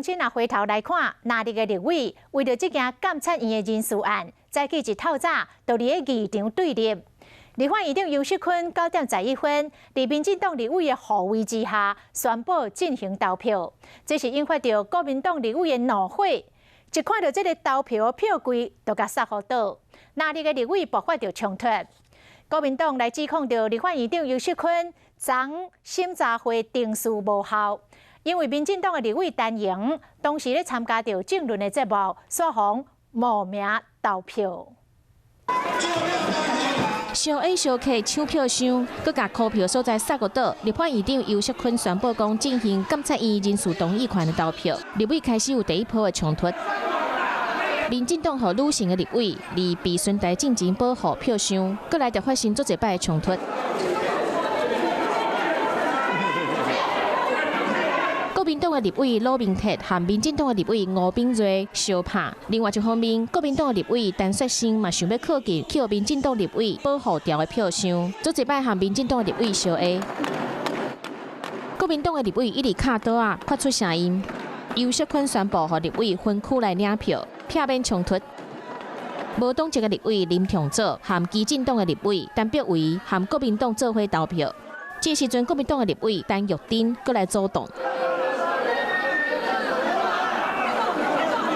先若回頭來看，藍綠的立委為著這件監察院的人事案，早起一透早就佇咧議場對立。立法院長游錫堃9點11分，佇民進黨立委的護衛之下，宣布進行投票。這是引發著國民黨立委的怒火，一看著這个投票票櫃，就共捒予倒。藍綠的立委爆發著衝突，國民黨來指控著立法院長游錫堃昨審查會程序無效。因為民進黨的立委陳瑩當時咧參加著政論的節目，煞予冒名投票。相愛相客搶票箱，閣共箍票所在捒予倒。立法院長游錫堃宣布講進行監察院人事同意權的投票，立委開始有第一波的衝突。民進黨予女性的立委佇備詢台進前保護票箱，閣來著發生足濟擺的衝突。國民黨的立委魯明哲和民進黨的立委吳秉叡相拍。另外一方面，國民黨的立委陳雪生嘛想欲靠近，去予民進黨立委保護牢的票箱，足濟擺和民進黨的立委相下。國民黨的立委一直敲桌仔，發出聲音。游錫堃宣布予立委分區來領票，避免衝突。無黨籍的立委林昶佐和基進黨的立委陳柏惟和國民黨做伙投票。這時陣，國民黨的立委陳玉珍閣來阻擋。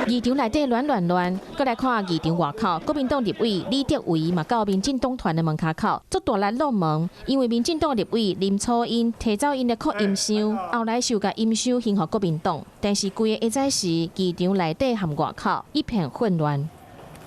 議場內底亂亂亂，閣來看議場外口，國民黨立委李德維嘛到民進黨團的門跤口，足大力挵門，因為民進黨立委林楚茵提走𪜶的擴音箱，後來是有共音箱還予國民黨，但是規个下晝時，議場內底和外口一片混亂。